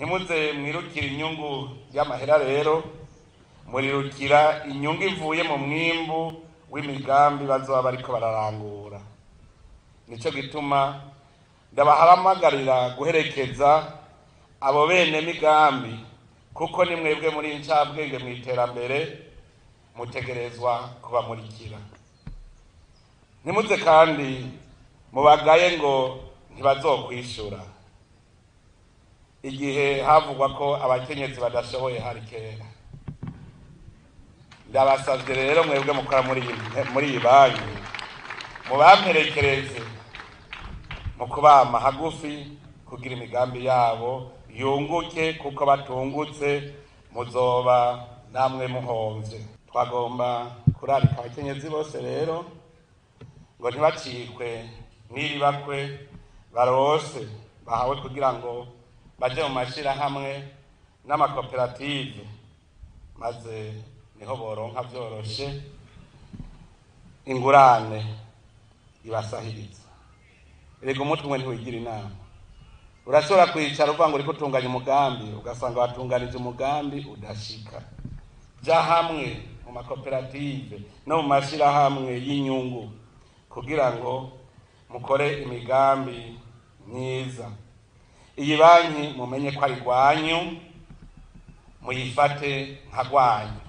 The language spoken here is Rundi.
Ntimuze mwirukire inyungu y'amahera rero, murirukira inyungu ivuye mu mwimbu w'imigambi bazoba bariko bararangura. Nico gituma ndabahamagarira guherekeza abo bene migambi, kuko ni mwebwe muri incabwenge mu iterambere, mutegerezwa kubamurikira. Ntimuze kandi mubagaye ngo ntibazokwishura. Igihe havugwa ko abakenyezi badashoboye hari kera. Ndabasavye rero mwebwe mukora muri iyi banki, mubamperekereze mu kubama hagufi kugira imigambi yabo yunguke, kuko batungutse muzoba namwe muhomvye. Twagomba kurarika abakenyezi bose rero ngo ntibacikwe n'iribakwe barose bahawe kugira ngo baje mu mashirahamwe n'amakoperative, maze niho boronka vyoroshe ingurane ibasahiriza. Erega umutwe umwe ntiwigira inama. Urashobora kwicara uvuga ngo uriko utunganya umugambi, ugasanga watunganije umugambi udashika. Ja hamwe mu makoperative no mu mashirahamwe y'inyungu kugira ngo mukore imigambi myiza. Iyi banki mumenye ko ari rwanyu, muyifate nka rwanyu.